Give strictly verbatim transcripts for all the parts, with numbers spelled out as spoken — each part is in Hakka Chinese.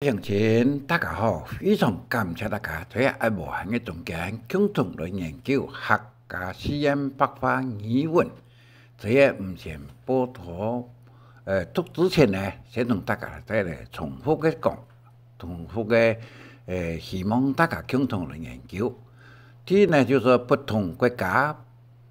鄉親，大家好，非常感謝大家在這無閒个中間共同來研究客家四縣白話語文。在這毋先報導，呃，讀之前呢，先同大家再來重複个講，重複个，呃，希望大家共同來研究。第一呢，就係不同國家、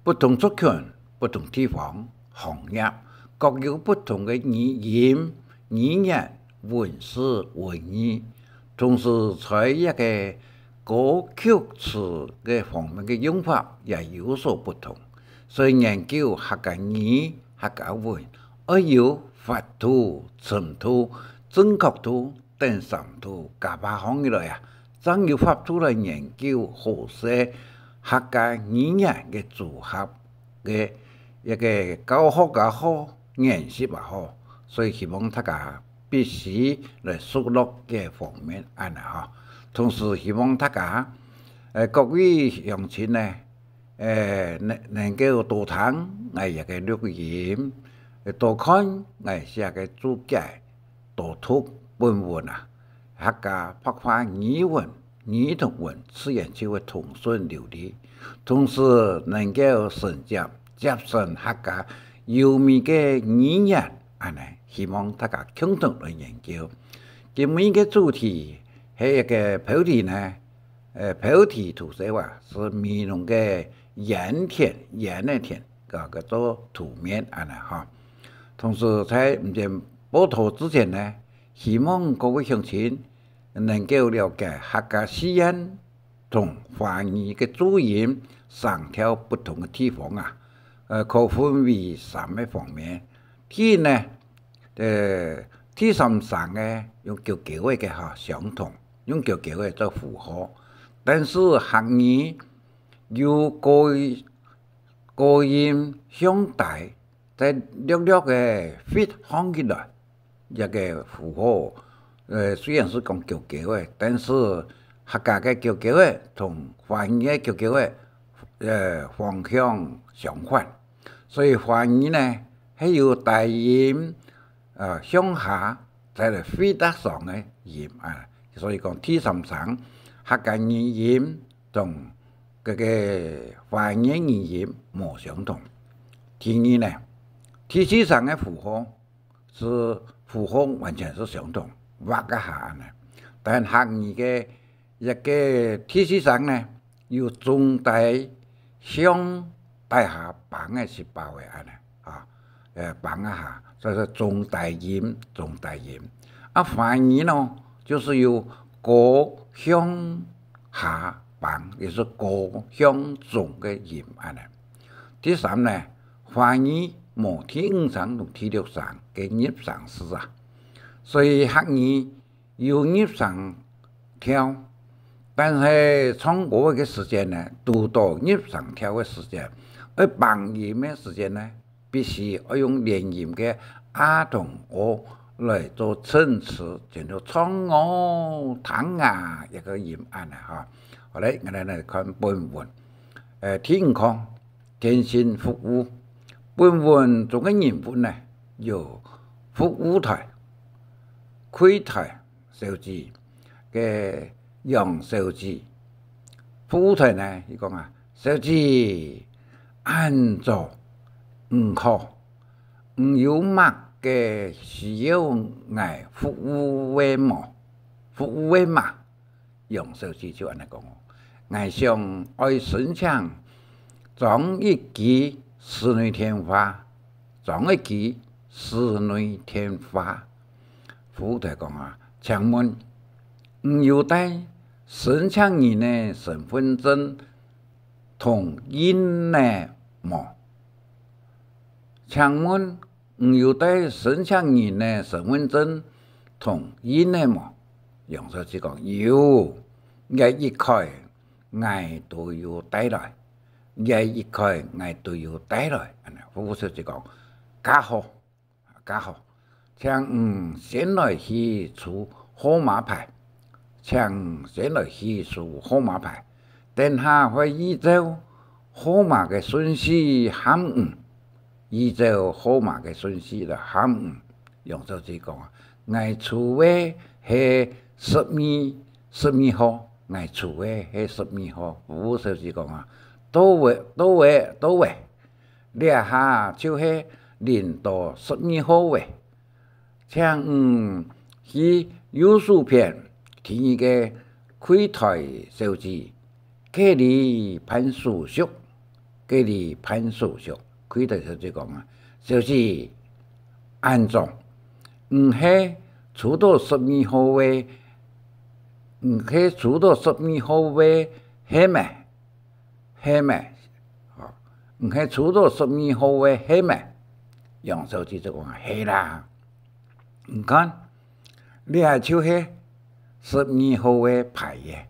不同族群、不同地方、行業，各有不同个語音、語言、文字、文意。同時，在這个歌曲詞个方面个用法也有所不同，所以研究客家語、客家文，愛有法度、程度、正確度等三度加把項起來啊，正有法度來研究好勢客家語言个組合个一个教學也好，研習也好，所以希望大家必須來熟絡這方面恁呢吼。同時希望大家，呃，各位鄉親呢，呃，能，能夠多聽𠊎這个錄音，多看𠊎寫个註解，多讀本文啊，客家白話語文、兒童文自然就會通順流利，同時能夠承接、接承客家優美个語言，恁呢，希望大家共同來研究。今晡日个主題係一个標題呢，呃，標題圖示啊，係美濃个菸田，菸个田，个，个做圖面恁呢吼。同時在毋先報導之前呢，希望各位鄉親能夠了解客家四縣同華語个注音聲調不同个地方啊，呃，可分為三个方面。第一呢，呃，第三聲呢，用勾勾仔个吼，相同，用勾勾仔做符號。但是客語有高，高音向低，再略略个fit項起來，這个符號，呃，雖然係講勾勾仔，但是客家个勾勾仔同華語个勾勾仔，呃，方向相反。所以華語呢，係有低音，呃，向下，再來fit得上个音啊。所以講第三聲，客家語音同這个華語語音無相同。第二呢，第四聲个符號係符號完全係相同，畫一下恁呢。但客語个一个第四聲呢，有中低向底下挷个細胞仔恁呢，啊，呃，挷一下，所以說中低音，中低音。啊，華語呢，就係有高向下挷，也係高向中个音恁呢。第三呢，華語無第五聲同第六聲个入聲字啊，所以客語有入聲調，但係唱歌个時間呢，堵到入聲調个時間，愛挷音个時間呢，必須愛用連音个a同o來做襯詞，就做唱哦、聽啊這个音恁呢吼。好咧，𠊎等來看本文。呃，第五課，電信服務。本文中个人物呢，有服務台、櫃台小姐个楊小姐。服務台呢，佢講啊：「小姐，恁早，你好，你有麼个需要𠊎服務个無？服務个嘛？」楊小姐就恁呢講哦：「𠊎想愛申請裝一支室內電話，裝一支室內電話。」服務台講啊：「請問，你有帶申請人个身份證同印仔無？」「請問，你有帶申請人个身份證同印仔無？」楊小姐講：「有，這一概𠊎都有帶來，這一概𠊎都有帶來。」恁呢，服務小姐講：「較好，較好，請你先來去取號碼牌，請你先來去取號碼牌，等下會依照號碼个順序喊你。」依照號碼个順序來喊你。楊小姐講啊：「𠊎取个係十二，十二號，𠊎坐个係十二號。服務小姐講啊：「到位，到位，到位！這下就係輪到十二號喂！」 請你去右手片第二个櫃檯小姐，該裡辦手續，該裡辦手續。櫃檯小姐講啊：「小姐，恁樣，你係坐到十二號个，你係坐到十二號个，係無？」 係無？哦，你係坐到十二號个係無？楊小姐就講：「係啦。」你看，這就係十二號个牌仔，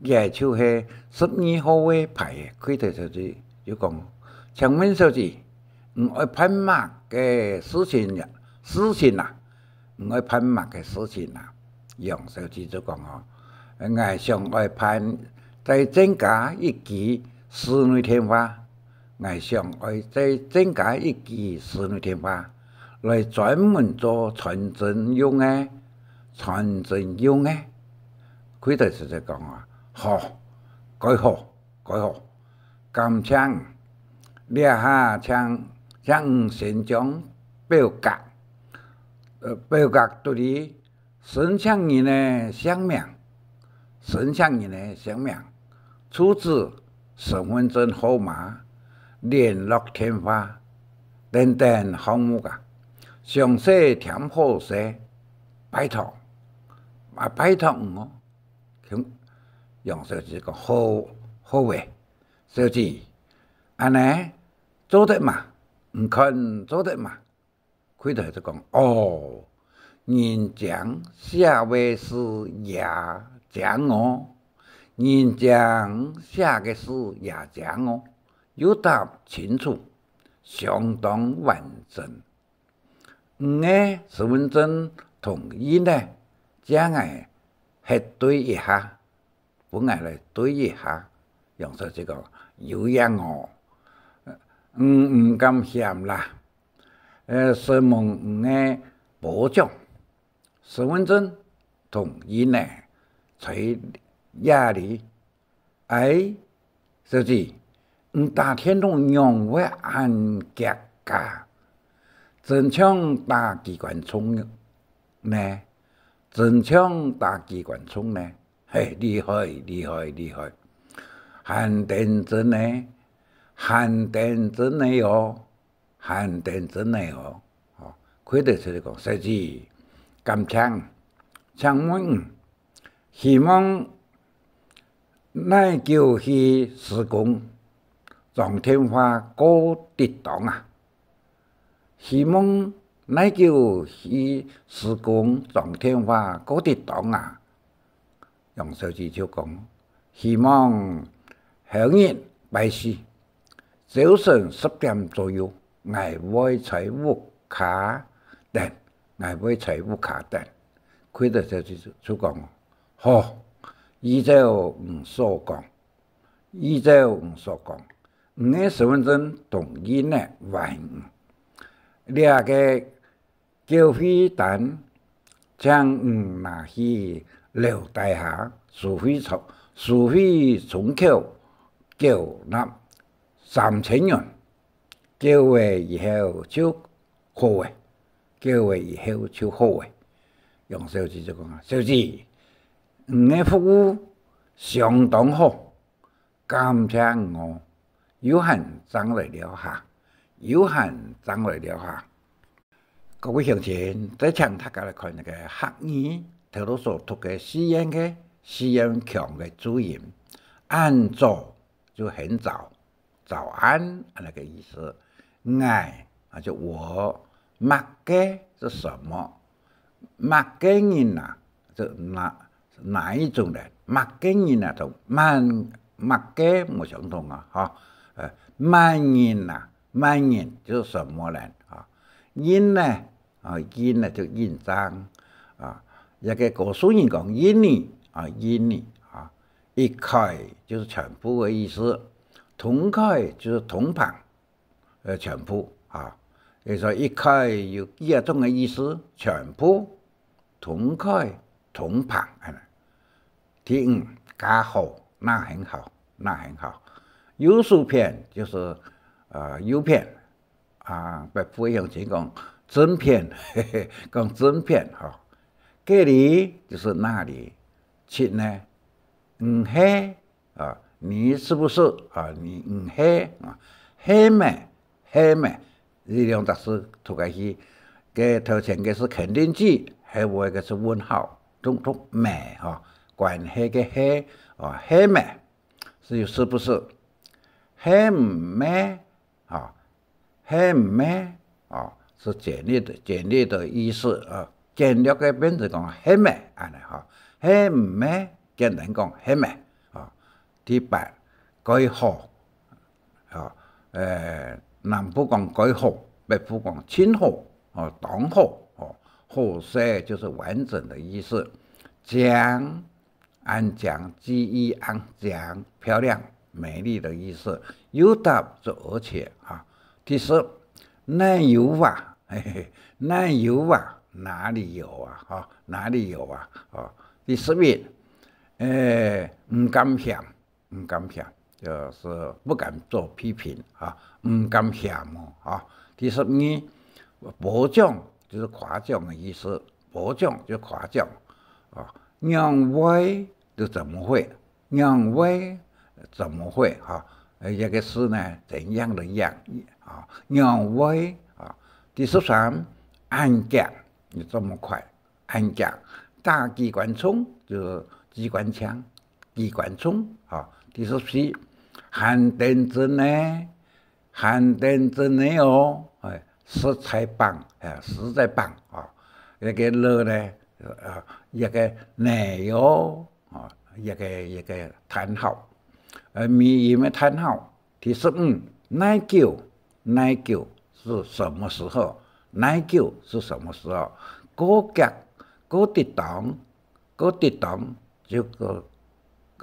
這就係十二號个牌仔。櫃檯小姐就講：「請問小姐，你愛辦麼个事情呀？事情啊？你愛辦麼个事情啊？」 楊小姐就講哦：「𠊎想愛辦，再增加一支室內電話，𠊎想愛再增加一支室內電話，來專門做傳真用个，傳真用个。」櫃檯小姐講哦：「好，蓋好，蓋好，感謝你。這下請，請你先將表格，呃，表格肚裡 申請人个姓名、申請人个姓名、住址、身分證號碼、聯絡電話等等項目啊，詳細填好勢，拜託，啊，拜託你哦。」楊小姐講：「好，好喂，小姐，恁呢做得嗎？你看做得嗎？」 櫃檯就講：「哦，人精寫个字也精哦，人精寫个字也精哦，又答清楚，相當完整。你个身分證同印仔，借𠊎核對一下。」 分𠊎來對一下。楊小姐講：「有影哦，你毋敢嫌啦。呃，承蒙你个褒獎，身分證同印仔在這裡。」「哎，小姐，你打電動仰會恁遽啊？真像打機關銃呢，真像打機關銃呢。」 「嘿，厲害，厲害，厲害！還當真呢，還當真呢哦，還當真呢哦。」哦，佢就出來講：「小姐，感謝，請問，希望哪久去施工，裝電話過得當啊？希望哪久去施工，裝電話過得當啊？」 楊小姐就講：「希望後日拜四，朝晨十點左右，𠊎會在屋下等，𠊎會在屋下等。」佢就，就，就講：「好，依照你所講，依照你所講，你个身分證同印仔還你。這个 繳費單，請你拿去樓底下收費窗，收費窗口繳納三千元。繳了以後就好了，繳了以後就好了。」楊小姐就講：「小姐，你个服務相當好， 感謝你哦，有閒正來尞下，有閒正來尞下。」各位鄉親，再請大家來看這个客語，頭先所讀个四縣个，四縣腔个注音。恁早就很早，早安，恁呢个意思。𠊎，啊，就我，麼个，是什麼？ 麼个人啊，就哪，哪一種人？麼个人啊，同麼，麼个無相同啊，哈。呃，麼人啊，麼人就是什麼人啊？印仔，啊，印仔就印章啊。這个古時人講印仔啊，印仔啊。一概就是全部的意思，通概就是通盤。 呃，全部啊。所以說一概有幾下種个意思，全部、通概、同旁，恁呢。第五，加號，那很好，那很好。右手片就是，呃，右片，啊，北部鄉親講正片，講正片，吼。該裡就是那裡。七呢，毋係，啊，你是不是？啊，你毋係，啊，係無？係無？這兩隻字讀下去，該頭前个係肯定句，後尾个係問號，讀，讀無，吼，關係个係，啊，係無？是，是不是？係毋係？啊，係毋係？啊，是簡略的，簡略的意思，啊，簡略个變成講係無，恁呢，吼，係毋係？簡單講係無，啊。第八，蓋好，啊，呃，南部講蓋好，北部講盡好，哦，當好，哦，好勢就是完整的意思。靚，恁靚，G E N，靚，漂亮、美麗的意思。又搭就而且，啊。第十，哪有啊？嘿嘿，哪有啊？哪裡有啊？吼，哪裡有啊？哦，第十一，呃，毋敢嫌，毋敢嫌，就是不敢做批評，啊，毋敢嫌哦，啊。第十二，褒獎就是誇獎的意思，褒獎就誇獎，啊。仰會就怎麼會，仰會，怎麼會，哈，呃，這個是呢，怎樣的樣，啊，仰會，啊。第十三，恁遽，你這麼快，恁遽，打機關銃，就是機關槍，機關銃，哈。第十四，還等真呢，還等真呢哦，哎，實在棒，哎，實在棒，啊。這個了呢，呃，這個呢喲， 哦，一個，一個嘆號，呃，尾音个嘆號。第十五，哪久，哪久是什麼時候？哪久是什麼時候？過遽，過適當，過適當，就過，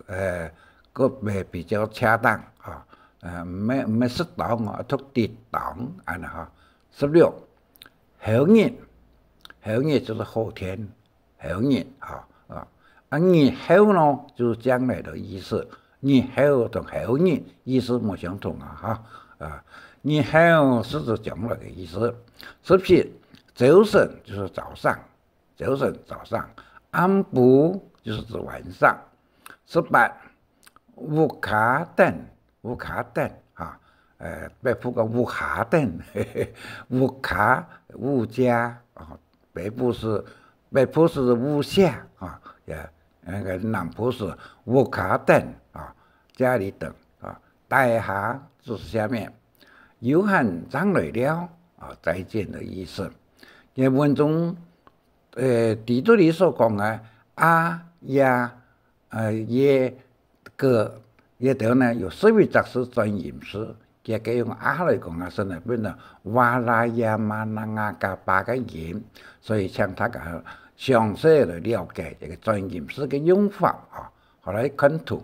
呃，過會比較恰當啊，呃，毋係，毋係適當哦，讀適當，恁呢哈。十六，後日，後日就是後天， 後日，哈，啊，啊，日後呢，就是將來的意思。日後同後日意思無相同啊，哈，啊，日後是指將來的意思。十七，朝晨就是早上，朝晨，早上。暗晡就是指晚上。十八，屋下等， 屋下等，哈，呃，北部講屋下等，屋下，屋下，啊，北部是，北部是屋下，啊，也，那個南部是屋下等，啊，家裡等，啊，底下就是下面。有閒正來尞，啊，再見的意思。這文中，呃，底肚裡所講个啊、呀， 呃，也，个，也都呢，有十一隻是轉音字，這個用啊來講啊，係呢，變成哇啦呀嘛啦啊嘎巴个音，所以請大家詳細來了解這個轉音字个用法啊。好，來看圖，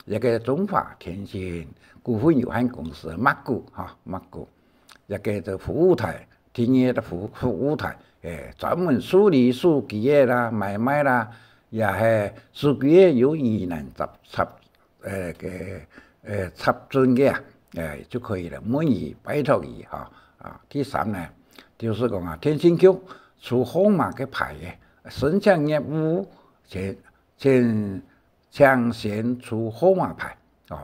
這個中華電信股份有限公司个mako，哈，mako。 這個就服務台，第二个服，服務台，誒，專門處理手機个啦、買賣啦，也係手機个有疑難雜，雜，呃，个，呃，雜症个啊，誒，就可以了，問佢，拜託佢，哈。啊，第三呢，就是講啊，電信局出號碼个牌个，申請業務，請，請 請先出號碼牌，哦，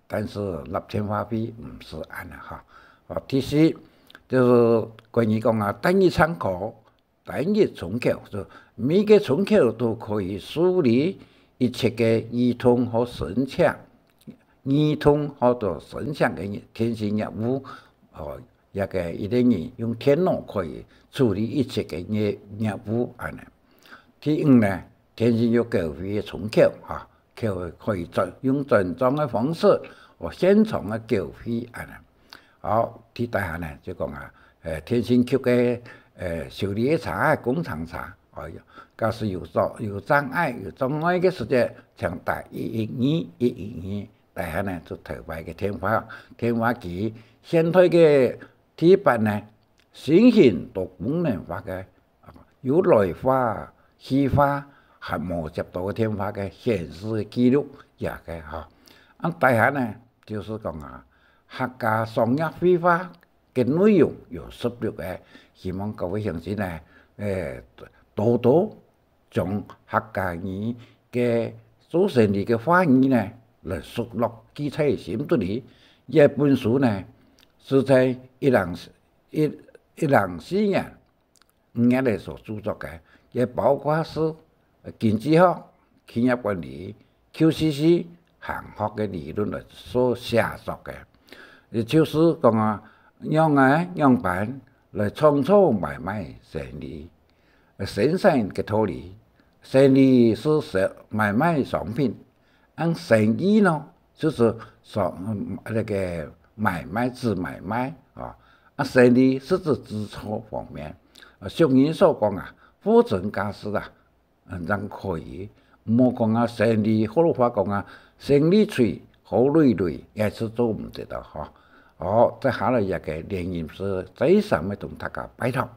但是納電話費毋使恁呢哈。哦，第四，就係關於講啊，單一窗口，單一窗口，就每個窗口都可以處理一切个異動和申請，異動或者申請个電信業務，哦，這個一個人用電腦可以處理一切个業，業務恁呢。第五呢，電信有繳費个窗口，哈， 可以，可以轉，用轉帳个方式，或現場个繳費恁呢。好，第八項呢，就講啊，呃，電信局个，呃，修理个車啊，工程車，哎呀，假使有障，有障礙、有障礙个時節，請打一一二，一一二，底下呢，就特別个電話，電話機。現代个第八呢，新型多功能化个，啊，有雷話、氣話、還無接到个電話个顯示个記錄也个吼。啊，大下呢，就是講啊，客家商業會話个內容有十六个，希望各位鄉親呢，誒，多多將客家語个做生理个話語呢，來熟絡記在心肚裡。這本書呢，係在一零一一零四年 五月个所著作个，也包括係經濟學、企業管理、Q C C、行學个理論來所寫作个。也就是講啊，仰仔仰般來創造買賣生理，生產个道理，生理係買賣商品， 恁生意呢，就係說，嗯，該个買賣，指買賣啊。啊，生理係指製造方面。啊，俗語所講啊，貨真價實啊，嗯，正可以。毋好講啊，生理，學老話講啊，生理衰，好累累，也係做毋得个吼。哦，接下來這个連音字，再三个同大家拜託。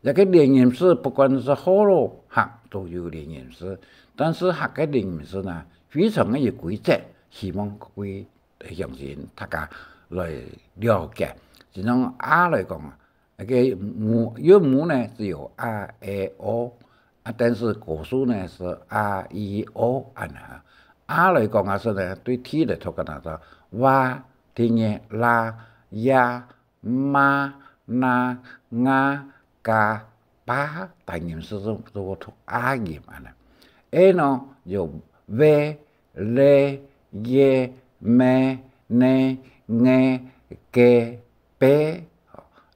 這个連音字，不管係學老客都有連音字，但係客个連音字呢， 非常个有規則，希望各位鄉親大家來了解。就像a來講啊，該个母，韻母呢只有a、e、o，啊，但係個數呢係a、i、o恁呢。a來講啊係呢，對T來讀个呢，就va、第二la、ya、ma、na、nga、ka、pa，單音字都，都讀a音恁呢。e呢，有ve、le、ye、me、ne、nge、ke、pe。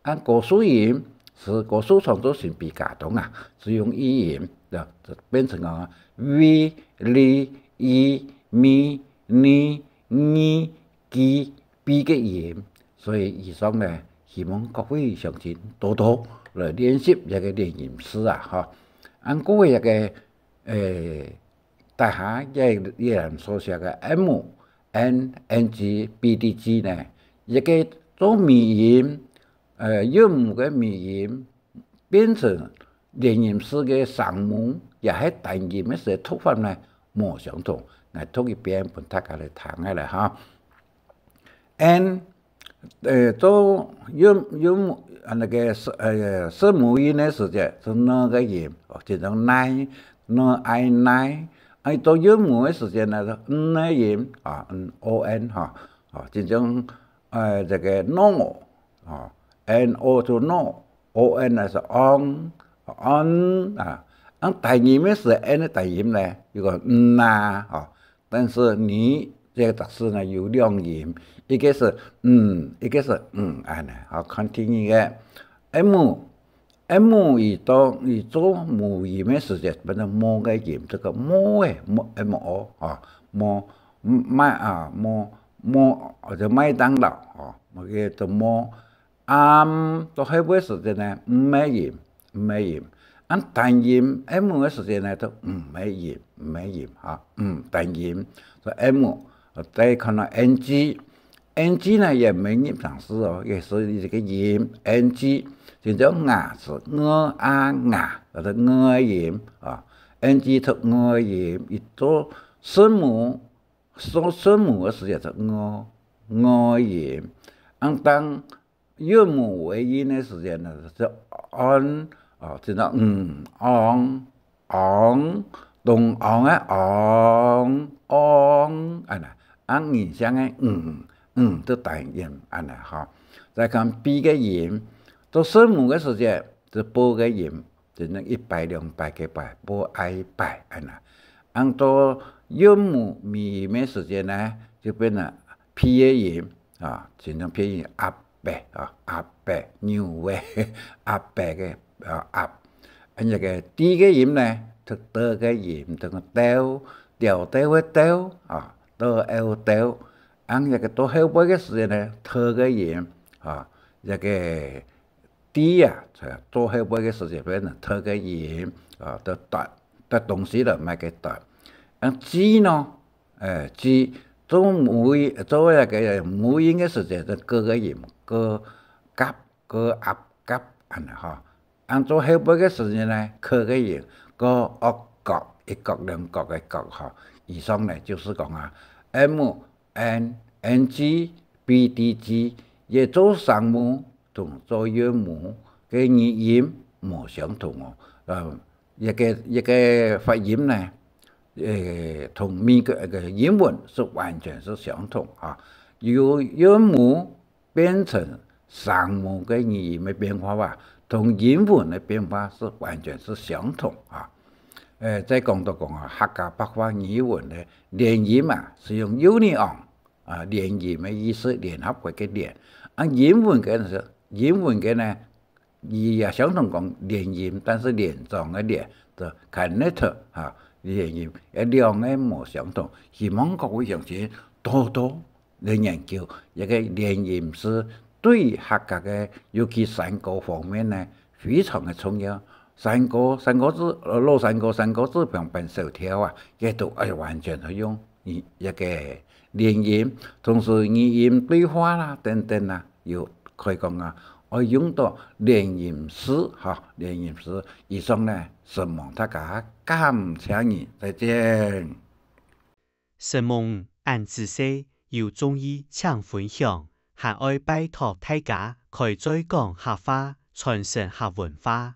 啊，個數音係個數創造性比較重啊，只用一音，就，就變成講ve、li、i、mi、ni、ngi、ki、pi个音。 所以以上呢，希望各位鄉親多多來練習這个連音字啊，吼。恁過个這个，誒，大下這，這所寫个M、N、N G、B、D、G呢，這个做尾音，呃，韻母个尾音， 變成連音字个聲母，也係單音个時讀法呢，無相同。𠊎讀一遍分大家來聽下啦哈。n，呃，做韻，韻母，啊，該个，呃，聲母音个時節，係n个音，哦，就像nai，n、ai、nai。啊，做韻母个時節呢，係n个音，啊，嗯，O N哈，哦，就像，呃，這个no， 哦，N O就no，O N呢係on，on啊。恁單音个時，n个單音呢，有个n啊，哦，但係你這个讀字呢有兩音，一个係嗯，一个係嗯，恁呢，好，continue个。M，M佢當，佢做母音个時節，變成無个音，這个無个，無，M O，哦，無，麥啊，無，無，就麥當勞，哦，無个就無。 am，到後尾時節呢，m个音，m个音。恁單音M个時節呢，就m个音，m个音哈，m單音，就M。再看到N G，N G呢也無入聲字哦，也係一个音，N G，就像牙齒，ng、a、牙，或者ng个音啊，N G讀ng个音，佢做聲母，做聲母个時節就ng，ng个音。恁當 韻母尾音个時節呢，就on，哦，就像嗯，on，on，當on个on，on，恁呢，恁人聲个嗯，嗯，都單音，恁呢吼。再看B个音，做聲母个時節，就b个音，就像一擺兩擺个擺，b、ai、擺，恁呢。恁做韻母尾音个時節呢，就變成P个音，啊，就像P个音，鴨 伯啊，鴨伯，牛个，鴨伯个，啊，鴨。恁這个D个音呢，讀德个音，讀个豆，吊豆个豆，啊，德、歐、豆。恁這个到後尾个時節呢，特个音，啊，這个D啊，到後尾个時節變成特个音，啊，得奪，得東西了，買个奪。恁G呢， 誒，G，做母音，做該个母音个時節，就g个音，g，gap，g、ap、gap，恁呢吼。恁做後尾个時節呢，k个音，g、ok、gok，一角兩角个角吼。以上呢，就是講啊，M、N、NG、BDG，也做聲母同做韻母个語音無相同哦。呃，一个，一个發音呢，呃，同美國个英文是完全是相同啊。由韻母變成聲母个語音个變化啊，同英文个變化是完全是相同啊。呃，再講到講啊，客家白話語文个連音啊，是用union啊，連音个意思，聯合國个聯。啊，英文个呢，英文个呢，佢也相同講連音，但是連長个連，就connect哈，連音，呃，兩个無相同。希望各位鄉親多多來研究，這个連音詞對客家个，尤其山歌方面呢，非常个重要。山歌，山歌子，呃，老山歌，山歌子平平小調啊，這都愛完全係用一个連音，同時語音對話啦等等啊，有可以講啊，愛用到連音詞哈，連音詞。以上呢，承蒙大家，感謝你，再見。 承蒙恁仔細，有中意請分享，還愛拜託大家開嘴講客話，傳承客文化。